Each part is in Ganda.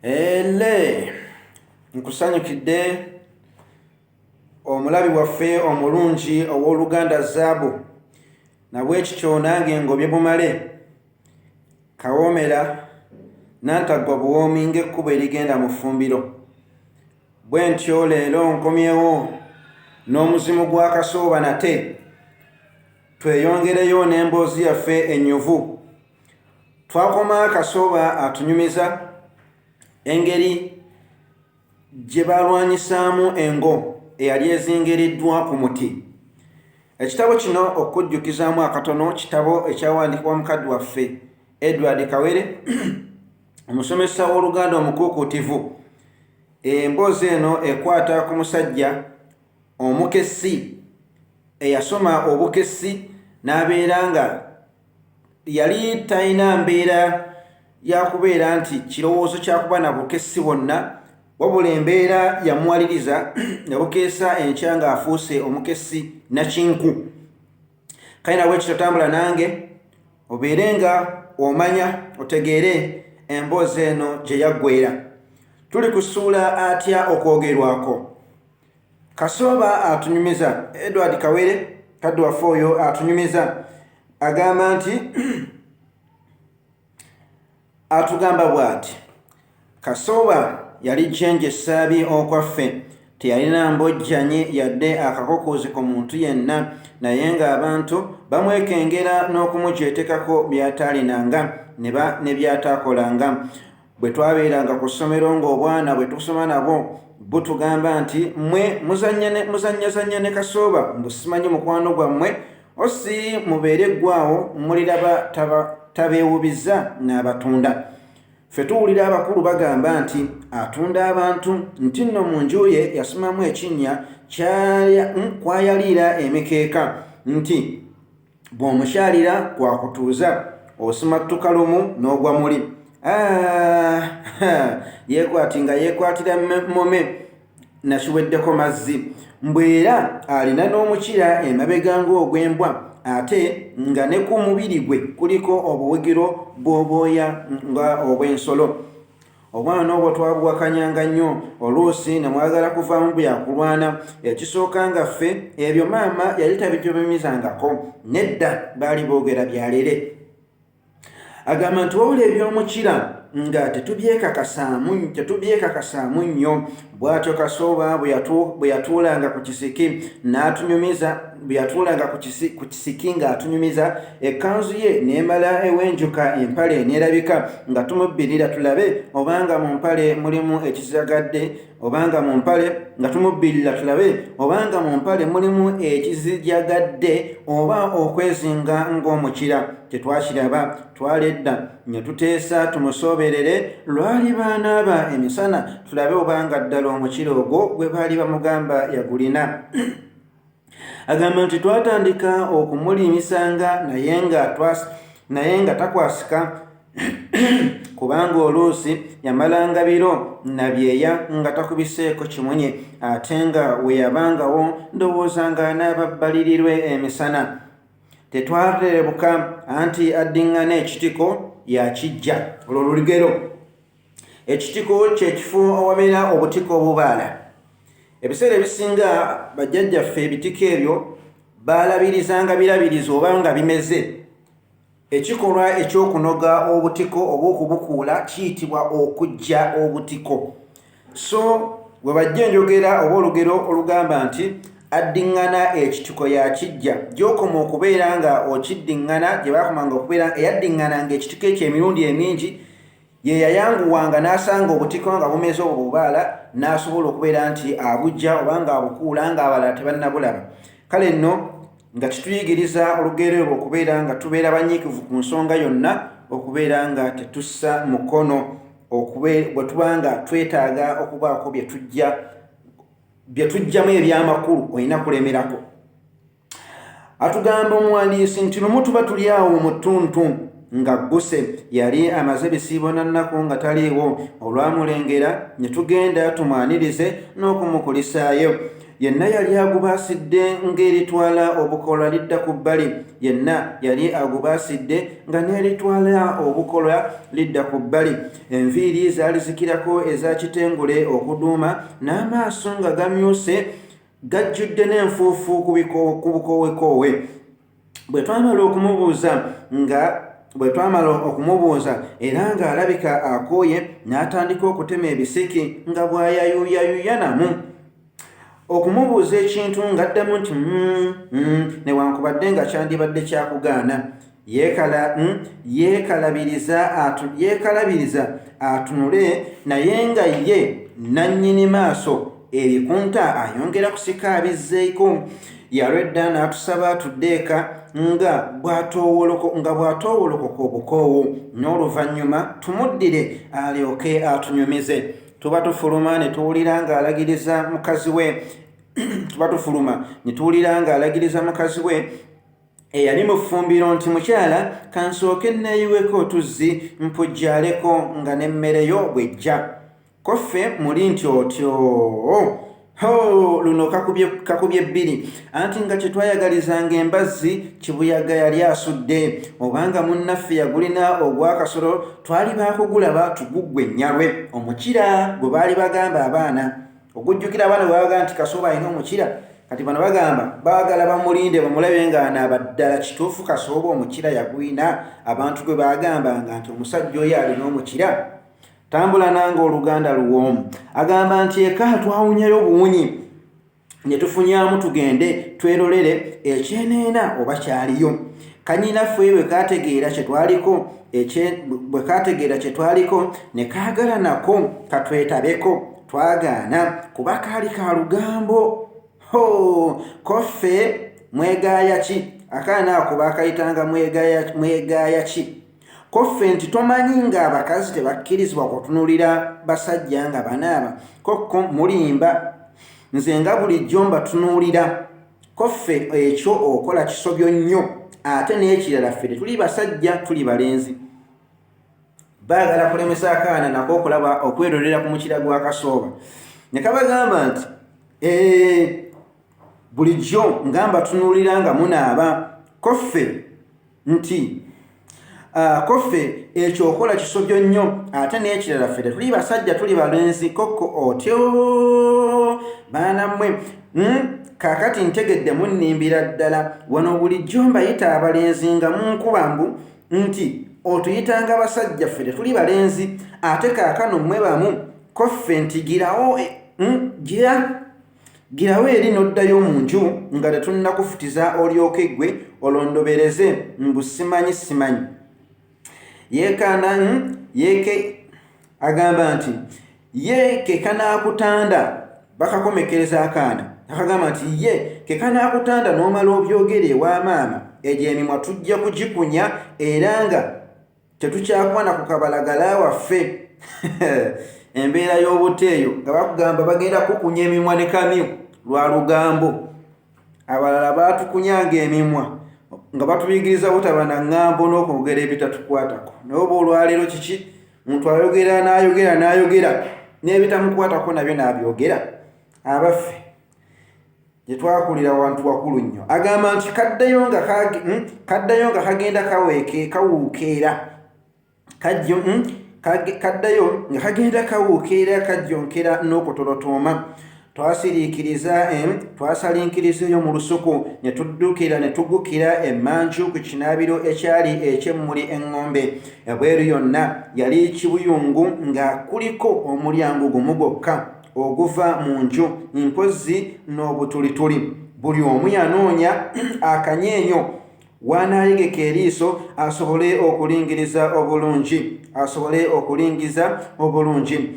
Ele nkusanyukidde omulabi waffe omulungi ow'oluganda Zaabu, nabwekityo nange ngobye bumale kawoomera nantaggwa buwoomi ng'ekkubo erigenda mu ffumbiro. Bwe ntyo leero nkomyewo n'omuzimu gwa Kasooba nate tweyongereyo n'emboozi yaffe ennyuvu. Twakoma Kasooba atunyumiza engeri gye baalwanyisaamu engo eyali ezingiriddwa ku muti. Ekitabo kino okukujjukizaamu akatono kitabo ekyawandiikibwa mukadde waffe Edward Kawere omusomesa w'Oluganda omukuukuutivu. Emboozi eno ekwata ku musajja omukessi eyasoma obukessi n'abeera nga yali talina mbeera yakubeera nti kirowoozo kyakuba na bukessi bwonna, wabula embeera yamuwaliriza ne bukeesa enkya ng'afuuse omukessi nakinku. Kale nabwekityo tambula nange obeere nga omanya otegeere emboozi eno gye yaggweera. Tuli ku ssuula atya okwogerwako. Kasooba atunyumiza, Edward Kawere kadde waffe oyo atunyumiza, agamba nti atugamba bw'ati: Kasooba yali jjenje essaabi okwaffe, teyalina mbojjanyi yadde akakokozi ku muntu yenna, naye ng'abantu bamwekengera n'okumujeetekako by'ataalinanga ne by'ataakolanga. Bwe twabeeranga ku ssomero ng'obwana bwe tusoma nabwo butugamba nti mmwe muzannyazannya ne Kasooba, mbu simanyi mukwano gwammwe osi mubeere eggwawo muliraba tabeewubiza n'abatunda. Ffe tuwulira abakulu bagamba nti atunda abantu, nti nno mu nju ye yasimamu ekinnya kwayaliira emikeeka, nti bw'omukyalira kwakutuuza osimattuka lumu n'ogwa muli. Yeekwati nga yeekwatira mume nakiweddeko mazzi, mbu era alina n'omukira emabega ng'ogw'embwa, ate nga ne ku mubiri gwe kuliko obuwigiro bw'obwoya nga obw'ensolo. Obwana obwo twabuwakanyanga nnyo, oluusi ne mwagala kuvaamu byakulwana. Ekisooka nga ffe ebyo maama yali tabitubimizangako, nedda, baali boogera byalere. Agamba nti wabula eby'omukira nga tetubyekakasaamu tetubyekakasaamu nnyo. Bw'atyo Kasooba bwe yatuulanga ku kisiki n'atunyumiza, bwe yatuulanga ku kisiki ng'atunyumiza, ekkanzu ye n'emala ewenjuka empale n'erabika, nga tumubbirira tulabe obanga mu mpale mulimu ekizagadde, obanga mu mpale, nga tumubbirira tulabe obanga mu mpale mulimu ekizijagadde oba okwezinga ng'omukira. Tetwakiraba, twala edda ne tuteesa tumusooberere lwali baanaaba emisana tulabe obanga ddala omukira ogwo gwe baali bamugamba yagulina. Agamba nti twatandika okumulimisanga naye nga takwasika, kubanga oluusi yamalanga biro na byeya nga takubiseeko kimunye, ate nga we yabangawo ndowooza ng'anaaba bbalirirwe emisana. Tetwaterebuka anti addiŋŋana ekitiko yakijja. Olwo lugero. Ekitiko ky'ekifo awamera obutiko obubaala. Ebiseera ebisinga bajjajjaffe ebitiko ebyo baalabirizanga birabirizi oba nga bimeze. Ekikolwa eky'okunoga obutiko oba okubukuula kiyitibwa okuggya obutiko. So we bajja enjogera oba olugero olugamba nti addiŋŋana ekitiko yakijja. Gy'okoma okubeera nga okiddiŋŋana, gye baakomanga okubeera eyaddiŋŋananga ekitiko ekyo emirundi emingi, ye yayanguwanga n'asanga obutiko nga bumeze obwo bubaala, n'asobola okubeera nti abujja oba ng'abukuula ng'abalala tebannabulaba. Kale nno nga kituyigiriza olugero olwo okubeera nga tubeera banyiikivu ku nsonga yonna, okubeera nga tetussa mukono bwe tuba nga twetaaga okubaako bye tujja bye tujjamu ebyamakulu, olina kulemerako. Atugamba omuwandiisi nti lumu tuba tuli awo mu ttuntu nga gguse yali amaze bisiibo na nnaku nga taliiwo, olwamulengera ne tugenda tumwanirize n'okumukulisaayo. Yenna yali agubaasidde ng'eritwala obukola lidda ku bbali. Yenna yali agubaasidde nga n'eritwala obukola lidda ku bbali. Enviiri zaali zikirako eza kitengule okuduuma n'amaaso nga gamyuse gajjudde n'enfuufu ku bukoowekoowe. Bwe twamala okumubuuza nga bwe twamala okumubuuza era ng'alabika akooye n'atandika okutema ebisiki nga bw'ayayuuyayuuya namu. Okumubuuza ekintu ng'addamu nti mm, mm, newankubadde nga kyandibadde kyakugaana. Yeekala mm, yeekalabiriza atu, yeekalabiriza atunule naye nga ye nannyini maaso ebikunta ayongera kusika abizzeeko. Yalwedda n'atusaba tudde eka nga bw'atoowolokoka obukoowu n'oluvannyuma tumuddire alyoke atunyumize. Tuba tufuluma ne tuwulira ng'alagiriza mukazi we tuba tufuluma ne tuwulira ng'alagiriza mukazi we eyali mu ffumbiro nti mukyala kansooke nneeyiweko otuzzi mpujjaaleko nga n'emmere yo bw'ejja. Ko ffe muli nti otyo ho luno kakubye kakubye bbiri anti nga kye twayagalizanga embazzi kibuyaga yali asudde obanga munnaffe yagulina ogw'akasolo twali baakugulaba tuguggwe nnyalwe omukira gwe baali bagamba abaana Okujjukira abaana bwe babaga nti Kasooba alina omukira, kati bano bagamba baagala bamulinde bamulabe ng'anaaba ddala kituufu Kasooba omukira yagulina abantu gwe baagambanga nti omusajja oyo alina omukira. Tambula nange oluganda luwoomu. Agamba nti eka twawunyayo buwunyi ne tufunyamu tugende twerolere ekyeneena oba kyaliyo. Kanyinaffe bwe kaategeera kye twaliko bwe kaategeera kye twaliko ne kaagala nako katwetabeko. Twagaana kuba kaali ka lugambo. Ho, ko ffe mwegaaya ki? Akaana ako baakayitanga mwegaaya ki? Ko ffe nti tomanyi ng'abakazi tebakkirizibwa kutunulira basajja nga banaaba? Ko kko mulimba. Nze nga bulijjo mbatunuulira. Ko ffe ekyo okola kisobyo nnyo. Ate n'ekirala ffe tetuli basajja tuli balenzi. Baagala kulemesa akaana nako okulaba okwerolera ku mukira gwa Kasooba. Ne kabagamba nti ee bulijjo nga mbatunuulira nga munaaba. Ko ffe nti ko ffe ekyo okola kisobyo nnyo. Ate n'ekirala ffe tetuli basajja tuli balenzi. Kokko otyo baana mmwe. Kaakati ntegedde munnimbira ddala. Wano bulijjo mbayita abalenzi nga munkuba mbu nti otuyitanga basajja ffe tetuli balenzi ate kaakano mmwe bamu. Ko ffe nti girawo gira girawo eri n'oddayo mu nju nga tetunnakufutiza olyoke ggwe olondobereze mbu simanyi simanyi. Yeekaana yeeke agamba nti ye ke kanaakutanda bakakomekkereza akaana akagamba nti ye ke kanaakutanda n'omala obyogera ewa maama egyo emimwa tujja kugikunya era nga tetukyakwana ku kabalagala waffe. Embeera y'obuto eyo nga bakugamba bagenda kukunya emimwa ne kamyu lwa lugambo. Abalala baatukunyanga emimwa nga batuyigiriza butaba na ŋŋambo n'okwogera ebitatukwatako. Naye oba olwaleero kiki? Muntu ayogera n'ayogera n'ayogera n'ebitamukwatako nabyo n'abyogera. Abaffe gye twakulira wantu wakulu nnyo. Agamba nti kaddayo nga kaddayo nga kagenda kaweeke kawuukeera. Kajjo kaddayo nga kagenda kawuukeera kajjonkera n'okutolotooma. Twasiriikiriza twasalinkiriza eyo mu lusuku ne tuddukira ne tugukira emmanju ku kinaabiro ekyali eky'emmuli eŋŋombe. Ebweru yonna yali kibuyungu nga kuliko omulyango gumu gwokka oguva mu nju mpozzi n'obutulituli. Buli omu yanoonya akanyeenyo w'anaayegeka eriiso asobole okulingiriza obulungi asobole okulingiza obulungi.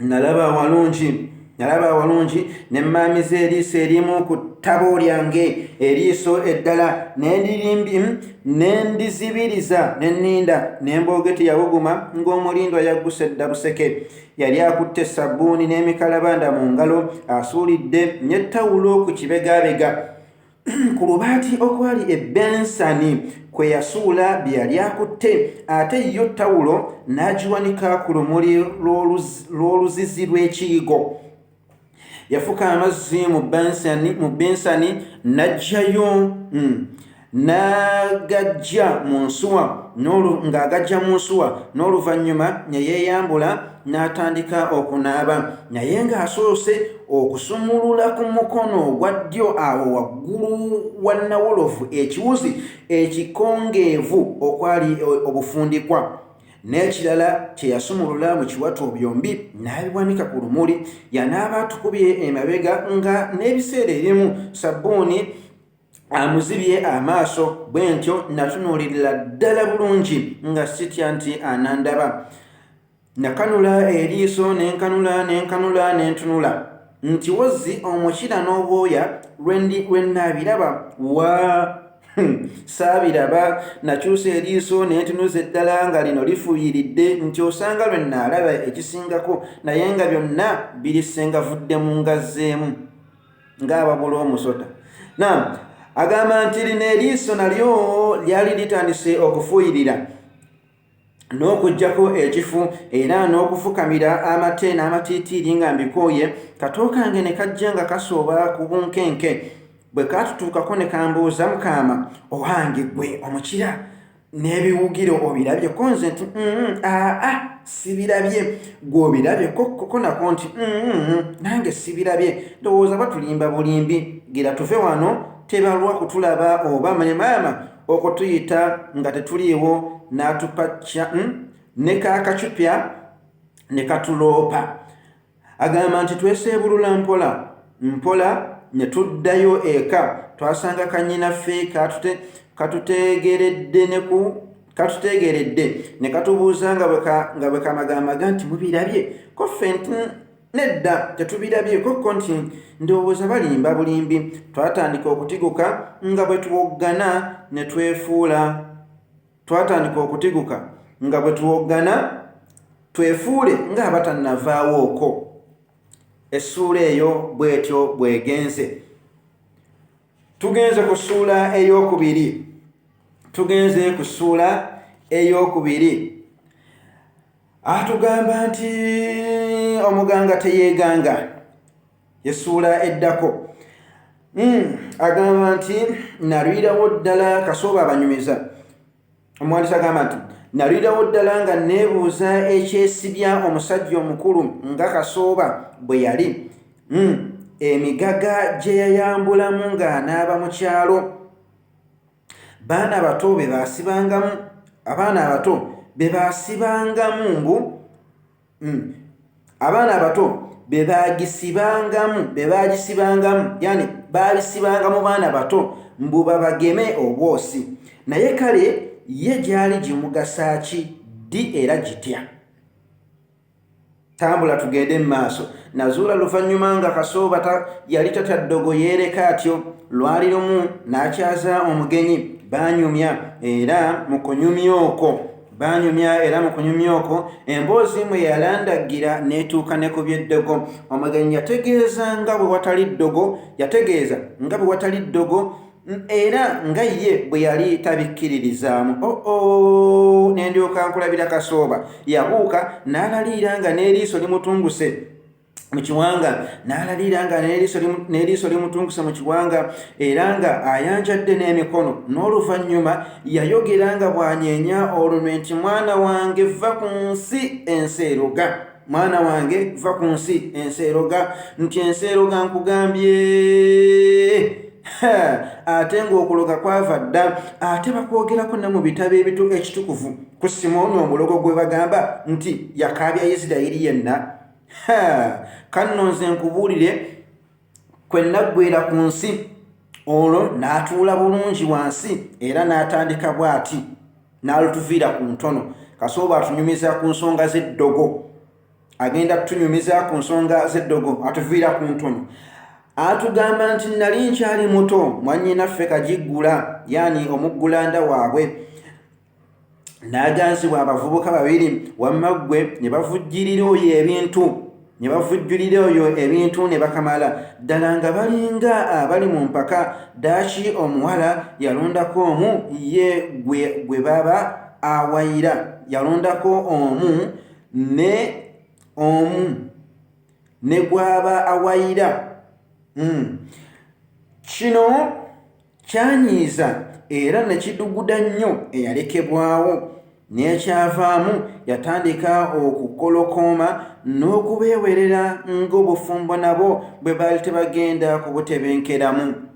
Nalaba awalungi nalaba awalungi ne mmaamiza eriiso erimu ku ttabo lyange eriiso eddala ne ndizibiriza ne nninda ne mbooge teyabuguma ng'omulindwa yagguse dda buseke. Yali akutte sabbuuni n'emikalabanda mu ngalo asuulidde n'ettawulo ku kibegaabega. Ku lubaati okwali ebbensani kwe yasuula bye yali akutte ate yo ttawulo n'agiwanika ku lumuli lw'oluzizi lw'ekiyigo. Yafuka amazzi mu bensani n'aggyayo n'agajja mu nsuwa ng'agajja mu nsuwa n'oluvannyuma ne yeeyambula n'atandika okunaaba naye ng'asoose okusumulula ku mukono ogwa ddyo awo waggulu wa nnawolovu ekiwuzi ekikongeevu okwali obufundikwa n'ekirala kye yasumulula mu kiwato byombi n'abiwanika ku lumuli. Yanaaba atukubye emabega nga n'ebiseera ebimu sabbuuni amuzibye amaaso. Bwe ntyo natunuulirira ddala bulungi nga sitya nti anandaba. Nakanula eriiso ne nkanula ne nkanula ne ntunula nti wozzi omukira n'obwoya lwe nnaabiraba wa. Saabiraba. Nakyusa eriiso ne ntunuza eddala nga lino lifuuyiridde nti osanga lwe nnaalaba ekisingako, naye nga byonna biri ssengavuddemu ngazzeemu ng'ababula omusota. Nam agamba nti lino eriiso nalyo lyali litandise okufuuyirira n'okuggyako ekifu era n'okufukamira amate n'amatiitiiri nga mbikooye. Kato kange ne kajja nga kasooba ku bunkenke. Bwe kaatutuukako ne kambuuza, "Mukaama owange, gwe omukira n'ebiwugiro obirabye?" Ko nze nti, "Aa, sibirabye. Gwe obirabye?" Ko nako nti, "Nange sibirabye. Ndowooza batulimba bulimbi. Gira tuve wano, tebalwa kutulaba oba ne maama okutuyita nga tetuliiwo n'atupacca ne kaakacupya ne katuloopa." Agamba nti tweseebulula mpola mpola ne tuddayo eka. Twasanga kannyinaffe katuteegeredde ne ku katuteegeredde ne katubuuza nga bwe kamagamaga nti, "Mubirabye?" Ko ffe nti, "Nedda, tetubirabye." Kokko nti, "Ndowooza balimba bulimbi." Twatandika okutiguka nga bwe tuwoggana ne twefuula twatandika okutiguka nga bwe tuwoggana twefuule ng'abatannavaawo okwo. Essuula eyo bw'etyo bw'egenze. Tugenze ku ssuula ey'okubiri. Tugenze ku ssuula ey'okubiri. Atugamba nti omuganga teyeeganga, essuula eddako. Agamba nti nalwirawo ddala. Kasooba abanyumiza. Omuwandiisi agamba nti nalwirawo ddala nga neebuuza ekyesibya omusajja omukulu nga Kasooba bwe yali, emigaga gye yayambulamu ng'anaaba mu kyalo. Baana bato be baasibangamu, abaana abato be baasibangamu mbu abaana abato be baagisibangamu, be baagisibangamu, yani baabisibanga mu baana bato mbu babageme obwosi. Naye kale ye gyali gimugasa ki, ddi era gitya? Tambula tugende mu maaso. Nazuula luvannyuma nga Kasooba yali tatya ddogo yeereka atyo. Lwali lumu n'akyaza omugenyi, baanyumya era mu kunyumya okwo baanyumya era mu kunyumya okwo emboozi mwe yalandaggira n'etuuka ne ku by'eddogo. Omugenyi yategeeza nga bwe watali ddogo, yategeeza nga bwe watali ddogo era nga ye bwe yali tabikkiririzaamu. Oo, ne ndyoka nkulabira Kasooba. Yabuuka n'alaliira nga n'eriiso limutunguse mu kiwanga, n'alaliira nga n'eriiso limutunguse mu kiwanga era nga ayanjadde n'emikono. N'oluvannyuma yayogera nga bw'anyeenya olunwe nti, "Mwana wange, va ku nsi, ensi eroga. Mwana wange, va ku nsi, ensi eroga." Nti ensi eroga, nkugambye. Ate ng'okuloga kwava dda, ate bakwogerako ne mu bitabo ebitu ekitukuvu ku Simooni omulogo gwe bagamba nti yakaabya Isirayiri yenna. Kanno nze nkubuulire kwe naggwera ku nsi. Olwo n'atuula bulungi wansi era n'atandika bw'ati n'alutuviira ku ntono. Kasooba atunyumiza ku nsonga z'eddogo, agenda tutunyumiza ku nsonga z'eddogo. Atuviira ku ntono, atugamba nti nali nkyali muto, mwannyinaffe Kagiggula, yaani omuggulanda waabwe, n'aganzibwa abavubuka babiri. Wamma ggwe ne bavujjirira oyo ebintu, ne bavujjulira oyo ebintu ne bakamala ddala nga balinga abali mu mpaka. Ddaaki omuwala yalondako omu ye gwe baba awayira, yalondako omu ne omu. ne gw'aba awayira. Kino kyanyiiza era ne kiduguda nnyo eyalekebwawo. N'ekyavaamu yatandika okukolokooma n'okubeewerera ng'obufumbo nabo bwe baali tebagenda kubutebenkeramu.